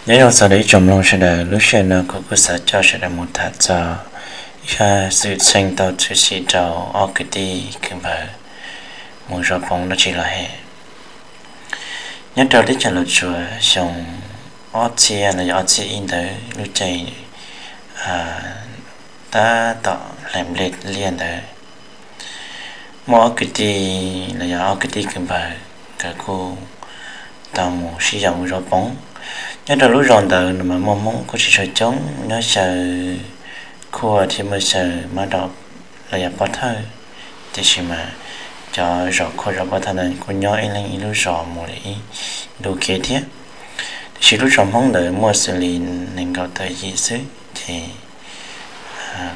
Nyob zoo txog rau ib tsoom mloog sawv daws, lub sij hawm no kuv kuj xav coj sawv daws mus tham txog ib zaj xwm txheej tau tshwm sim rau ob kwv tij kwv npawg mus zov poov dab tsi los hem. Nyob rau teb chaws Los Tsuas xyoo ob txhiab los yog ob txhiab ib ntawd lub caij tab tom hlais nplej liaj ntawd, muaj ob kwv tij los yog ob kwv tij kwv npawg nkawd kuj tau mus sib yaum mus zov poov. Nyob rau lub zos ntawd no mas muaj Hmoob kuj tsis tshua coob, nyob xyaw khuaj thiab muaj xyaw mab daum los yog pob thawj, tiam sis mas cov zos khuaj zos pob thawj ntawd kuj nyob ib leeg ib lub zos mus li ib ntu kev thiab. Tiam sis lub zos Hmoob ntawd muaj xws li nees nkaum tawm yim xwb ces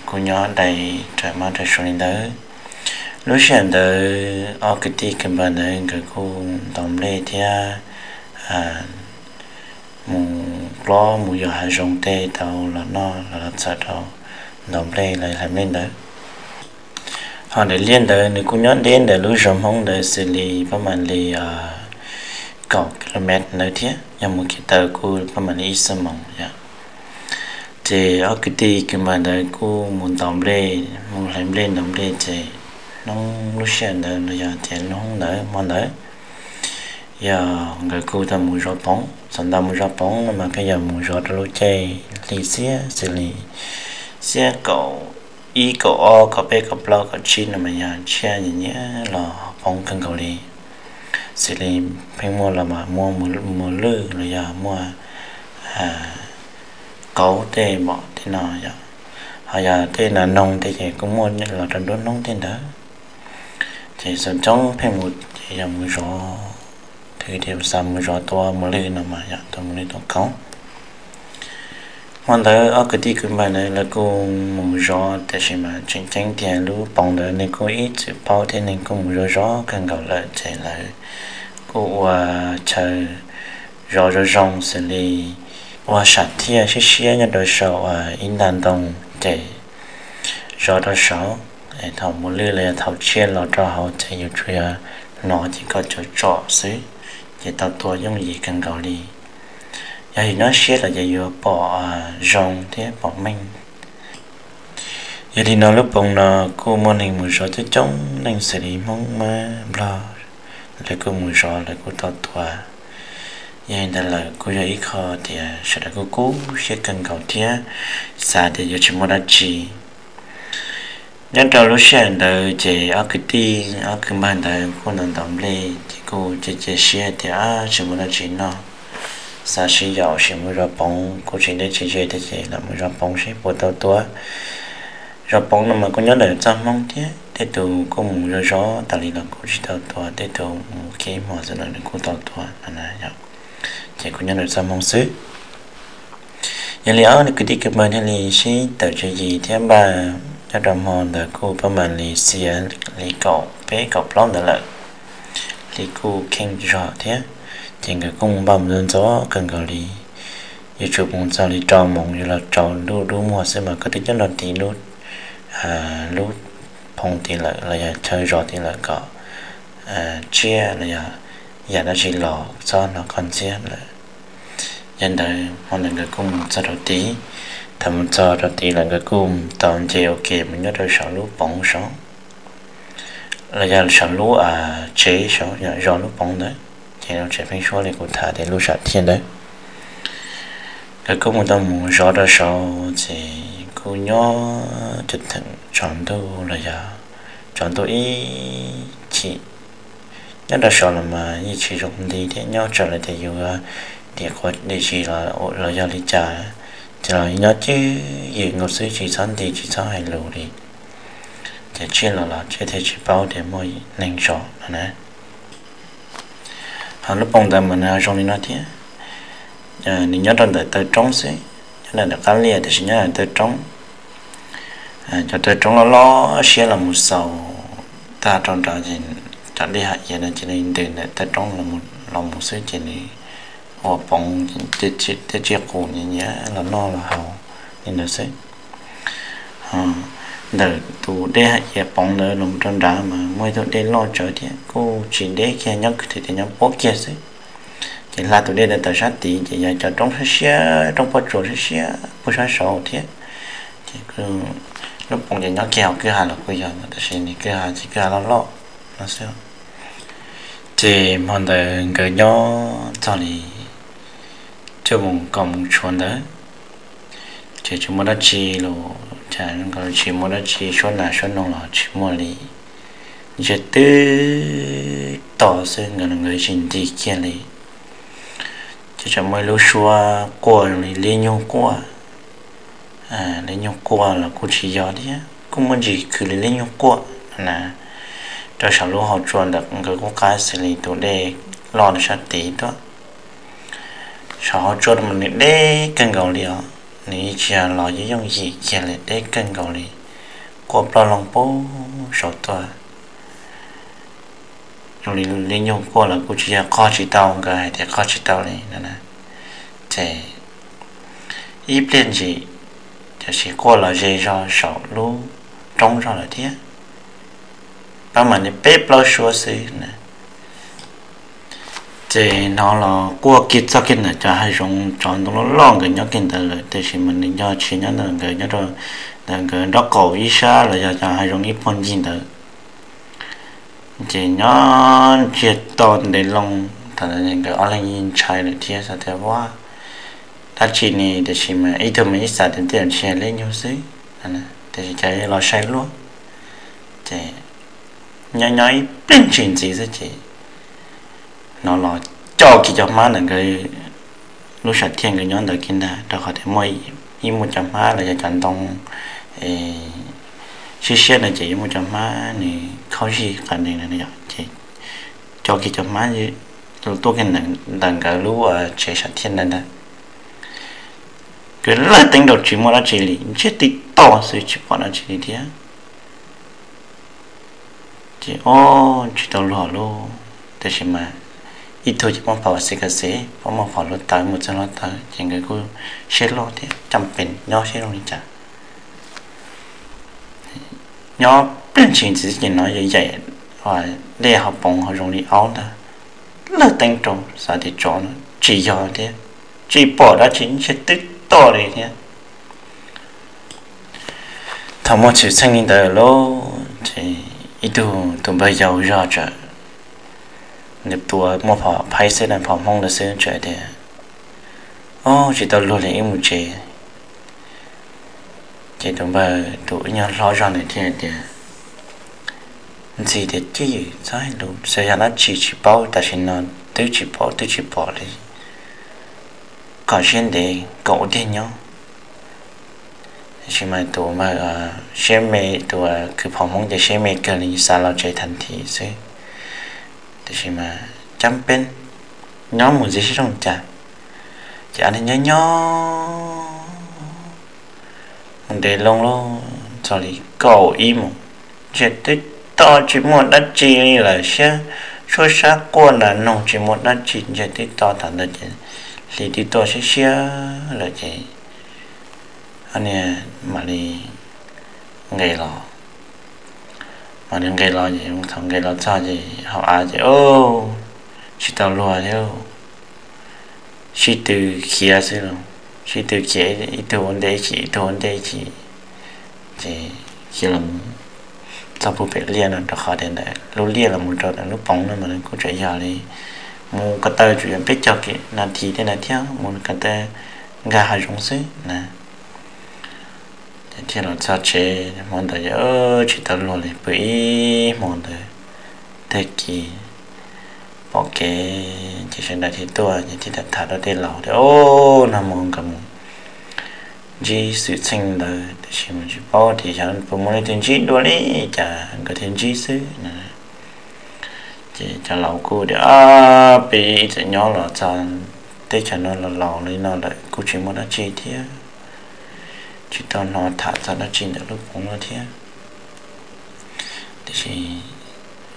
kuj nyob dai raws mab raws suav li ntawd. Lub sij hawm ntawd ob kwv tij kwv npawg ntawd nkawd kuj ntaus nplej thiab mus plob mus yos hav zoov tej tau los noj los txhawm rau ntaus nplej los hlais nplej ntawd. Ho daim liaj ntawd nws kuj nyob deb ntawm lub zos Hmoob ntawd xws li pab mam li kaum kilomev ntawd thiab, yog mus kev taw kuj pab mam li ib xuab moos yom. Ces ob kwv tij kwv npawg ntawd kuj mus ntaus nplej, mus hlais nplej ntaus nplej ces hnub lub sij hawm ntawd los yog tias hnub ntawd hmo ntawd yog nkawd kuj tau mus zov poov. Txog ntawd mus zov poov no mas pheej yog mus zov rau lub caij hli xiab xws li xiab kaum ib kaum ob kaum peb kaum plaub kaum tsib no mas yog tsiaj nyiam nyiam los poov kawg nkaus li. Xws li pheej muaj los mas muaj mos lwj los yog muaj qauv tej mom tej no yom, ho yog tej nas noog tej ces kuj muaj los rau nruab hnub tej ntawd. Ces xyoo coob pheej mus ces yog mus zov, thiaj tias xav mus zov tua mos lwj no mas yog tua mos lwj tua qauv. Hmo ntawd ob kwv tij kwv npawg ntawd lawv kuj mus zov, tiam sis mas tseem ceeb tias lub poov ntawd nws kuj ib txwm paub thiab nws kuj mus zov zov kawg nkaus lawm ces lawv kuj ua chaw zov zoo zoo xws li ua sam thiaj siab siab nyob rau saum ib nta ntoo ces zov rau saud. Thaum mos lwj los yog thaum tsiaj los rau hauv ces yus tsuas yog hnov ces koj tsom tsom xwb ces tau tua yooj yim kawg nkaus li. Yog yus nyob siab los ces yuav pom zoo thiab pom meej. Yog li no lub poov no kuj muaj neeg mus zov coob coob leej xws li Hmoob, Mab, Nplog, lawv kuj mus zov lawv kuj tau tua. Yog li ntawd lawm kuj yog ib qho tias sawv daws kuj kub siab kawg nkaus thiab xav tias yuav tsis muaj dab tsi. Nyob rau lub sij hawm ntawd ces ob kwv tij ob kwv npawg ntawd kuj ntaus ntaus nplej ces kuj cia cia siab tias tsis muaj dab tsi noj, xav sib yaum sib mus zov poov kuj tsis deb tsis ze thiab ces lam mus zov poov seb puas tau tua. Zov poov no mas kuj nyob ntawm txoj hmoob thiab, tej tus kuj mus zov zov tas li los kuj tsis tau tua, tej tus mus kiag ib hmos xwb los nws kuj tau tua no na. Ces kuj nyob ntawm txoj hmoob xwb. Yog li ob kwv tij kwv npawg thiaj li sib tawm tswv yim thiab npaj nyob rau hmo ntawd kuj pab mam li xiav li kaum peb kaum plaub ntawd lawm, li kuj kheej zog thiab. Ces nkawd kuj mus npaj mus ntxov ntxov kawg nkaus li. Yuav tsum mus txog li rau moos yuav los tsaus ntuj dub muag xwb mas koj twb coj nrog tiv lub, lub phoov tid lawm los yog chaw zov tid lawm kom tsiaj los yog yam dab tsi los txhob hnov koj ntxiab lawm. Yog li ntawd hmo ntawd nkawd kuj mus txog rau tid. Thaum mus txog rau tid lawm nkawd kuj mus tau nce ua ke mus nyob rau saum lub poov saud, los yog saum lub tsev saud, zov lub poov ntawd. Ces lub tsev pheeb suab li kuv tham tias lub sam thiaj ntawd. Nkawd kuj mus tau mus zov rau saud ces kuj nyob cov theem tsaus ntuj los yog tsaus ntuj ib chim. Nyob rau saud los mas yeej tsis zoo nti thiab, nyob tsam lawv tias yus diam quav diam zis los yog li cas, ces los nyob cwj ywm nkaus xwb tsis txhob nti tsis txhob hais lus li, ces tsiaj los los tsiaj thiaj tsis paub tias muaj neeg zov no na. Ho lub poov ntawd mas nws zoo li no thiab. Nws nyob rau ntawm taw roob xwb, nyob ntawm qab liaj tiam sis nyob ntawm taw roob. Cov taw roob loj loj siab los mus xaus tag rau nrad ces cov dej hav iav no ces nws ntws ntawm taw roob los mus xwb ces nws ua poov, tej tsiaj qus nyiam nyiam los noj los haus li ntawd xwb. Ntawm tus dej hav iav poov ntawd los rau nrad mas muaj ib tug dej loj tsawv thiab kuj tsis deb kiag, nyob kwv twb tias nyob puab kiag xwb. Ces hla tus dej ntawd tawm sab tid ces yog cov roob siab siab, roob pob tsuas siab siab puag sab saud thiab. Ces lub poov ces nyob kiag hauv kwj ha los kuj yog, tab sis nws kwj ha ces kwj ha loj loj no xwb. Ces hmo ntawd nkawd nyob txog li cuaj moos kaum moos tshuav ntawd, ces tsis muaj dab tsi los, tsis muaj dab tsi, suab nas suab noog los tsis muaj li, ntsiag twb to xwb, nkawd los nkawd tsis nti kiag li. Ces tseem muaj ib lub suab quaj zoo li liab nyuj quaj. Liab nyuj quaj los kuj tsis yog thiab, kuj muaj ntsis khwv li liab nyuj quaj na. Rau saum lub hauv tsua ntawd nkawd kuj qab xws li tus dej loj sab tid tuaj. Saum hauv tsua mas nws deb kawg nkaus li os, nws tsis yog los yooj yooj yim kiag li, deb kawg nkaus li, quaj ploj loo puag saud tuaj. Zoo li liab nyuj quaj los kuj tsis yog, qog tsis tau, nkawd hais tias qog tsis tau li no. Ces ib pliag ntsis, tam sim quaj los ze zog saum lub roob zog lawm thiab, pab mam li peb plaub suab xwb na. Ces hnov los quaj kiag txog kiag ntawm cov hav zoov, tsov ntoo loj loj nkawd nyob kiag ntawd lawm, tiam sis mas nws nyob tsis nyob ntawm nkawd, nyob rau ntawm nkawd nraub qaum ib sab los yog cov hav zoov ib puag ncig ntawd. Ces nyob ntsiag to ntev loo, thaum ntawd nkawd ob leeg yeej ntshai lawm thiab xav tias ua dab tsi ne, tiam sis mas ib tug mas ib xav tias tej zaum tsis yog liab nyuj xwb, tiam sis cas los sai luaj. Ces nyob nyob ib pliag ntsis ntxiv xwb ces hnov los co kiag cov hmab ntawm nkawd lub sam thiaj nkawd nyob ntawd kiag ntag, rau qhov tias muaj, ib muaj cov hmab los yog cov ntoo siab siab ntawd ces yuav muaj cov hmab nws khaub zig qas nees na yom, ces co kiag cov hmab tuaj kiag ntawm nkawd lub tsev sam thiaj ntawd ntag. Nkawd lawj teeb rau tsis muaj dab tsi li, ntsiag twb to xwb tsis pom dab tsi li thiab. Ces ob tsis tau luag lauj, tiam sis mas ib tug ces muaj phom xi kas xev, muaj phom hluav taws, mus txog hluav taws, ces nkawd kuj siab loj thiab coj pes nyob seb zoo li cas. Nyob pliag ntsis ntxiv ces hnov yaim yaim dej hauv poov hauv zoo li aub ntag. Lawj teeb rau xav tias tsov no, tsis yog thiab, tsis pom dab tsi, ntsiag twb to li thiab. Thaum muaj xwm txheej li ntawd lauj, ces ib tug tus npawg yau zog txawm, nws tua muaj phom phaib xwb na, phom Hmoob ntawd xwb, txawm tias, Ob, tsis tau luag li, wb mus tsev. Ces tus npawg tus ib nyuag hlob zog nws thiaj tias, Ntxim tiag tiag, txhob hais lus, txawm yog dab tsi tsis paub, tam sim no twb tsis paub twb tsis pom li, kom siab ntev kom ua tiag nyob. Tab sis mas tus npawg siab me, tus kwv phom Hmoob ces siab me kawg li, xav los tsev thaj thim xwb. Tab sis mas cab peb nyob mus ntxiv seb zoo cas. Ces ob neeg nyob nyob mus ntev loo lauj, txog li kaum ib moos, ntsiag twb to tsis muaj dab tsi li lawm, siab suab sab quaj nas noog tsis muaj dab tsi, ntsiag twb to thaum ntawd ces hli twb tuaj siab siab lawm ces ob niag mam li nqes los. Mam li nqes los ces thaum nqes los txog ces hauv av ces tsis tau luag thiab, sib tw khiav xwb lauj, sib tw khiav, ib tug ua ntej ib chim, ib tug ua ntej ib chim, ces khiav los txog puag pem liaj no, rau qhov tias ntawm lub liaj los mus rau ntawm lub poov no mas kuj tseem yog li mus ko taw tsuas yog peb caug nas this tej ntawd thiab, mus ko taw nkag hav zoov xwb na. Ces thiaj los txog tsev hmo ntawd, tsis tau luag li, pw ib hmo ntawd. Tag kis pom kev ces sawv daws thiaj tuaj, ces thiaj tham tham rau tej laus tias, Ob, nag hmo nkawd mus ntsib xwm txheej ntawd, tab sis mas tsis paub tias xyov puas muaj leej twg ntsib dua li cas nkawd thiaj ntsib xwb na. Ces cov laus kuj tias, Peb txawm nyob los txog teb chaws no los laus li no lawm kuj tsis muaj dab tsi thiab, tsis tau hnov tham txog dab tsi ntawm lub poov no thiab. Tiam sis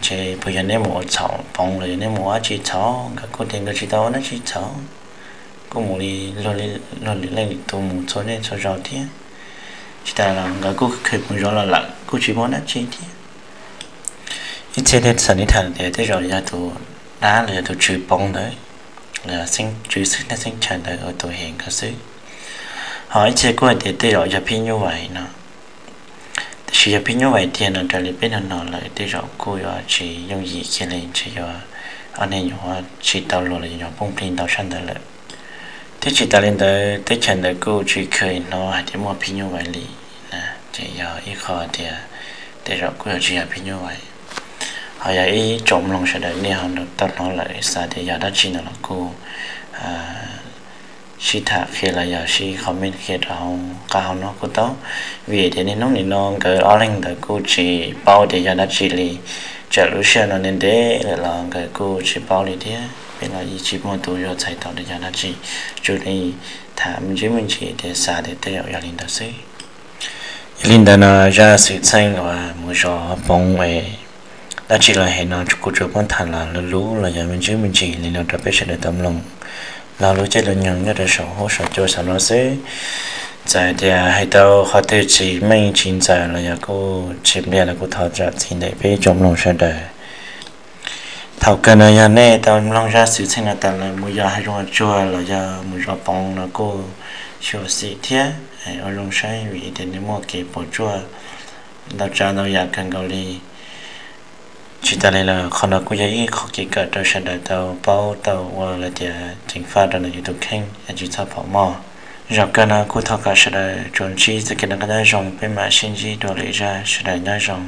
ntshe puas yog neb mus ua txhaum poov los yog neb mus ua dab tsi txhaum? Nkawd kuj tias nkawd tsis tau ua dab tsi txhaum, kuj mus li luag lwm leej lwm tus mus txhua zej txhua zos thiab. Tsis tas los nkawd kuj khwv mus zov los lawm kuj tsis muaj dab tsi thiab. Ib txhia thiaj xav li tham tias tej zaum yog tus dab los yog tus tswv poov ntawd xeeb tswv xwb, neeg xeeb chaw ntawd ua tus hem nkawd xwb. Ho ib txhia kuj hais tias tej zaum yog phib nyuj vais no. Tiam sis yog phib nyuj vais tiag no raws li peb hnov no lawm tej zaum kuj yuav tsis yooj yim kiag li, ntshe yuav ob neeg yuav tsis tau luag los yuav poob plig ntau sab ntawd lawm. Thiab tsis tas li ntawd teb chaws ntawd kuj tsis kheev hnov hais tias muaj phib nyuj vais li na. Ces yog ib qho tias tej zaum kuj yuav tsis yog phib nyuj vais. Ho yog ib tsoom mloog sawv daws nej ho tau hnov lawm xav tias yog dab tsi no los kuj sib tham qhia los yog sib comment qhia rau hauv qab hauv no kuj tau. Vim tias niaj hnub nim no nkawd ob leeg ntawd kuj tsis paub tias yog dab tsi li. Tsam lub sij hawm no ntev ntev lawm los nkawd kuj tsis paub li thiab, peb los yeej tsis muaj tus yuav txhais tau tias yog dab tsi, tsuas li tham me ntsis me ntsis tias xav tias tej zaum yog li ntawd xwb. Yog li ntawd no zaj xwm txheej uas mus zov poov es dab tsi los hem no kuv tsuas poob tham los lub lub los yog me ntsis me ntsis li no rau peb sawv daws tau mloog los lub caij lub nyoog nyob rau saum huab saum cua saum no xwb. Txawm tias hais tau qhov twg tsis meej tsis ntxaws los yog kuj tsis npliag los kuj thov zam txim ntawm peb tsoom mloog sawv daws. Thaum kawg no yog nej tau mloog zaj xwm txheej no tas lawm mus yos hav zoov tsuag los yog mus zov poov no kuj xyuam xim thiab ua zoo saib vim tias nws muaj kev puas tsuaj ntau tsav ntau yam kawg nkaus li. Tsis tas li los qhov no kuj yog ib qho kev kawm rau sawv daws tau paub tau ua lawm tias ceev faj rau ntawm yus tus kheej es tsis txhob pom mog. Zaum kawg no kuj thov kom sawv daws tsuas ntsib txoj kev noj qab nyob zoo, peb mam sib ntsib dua lwm zaj, sawv daws nyob zoo.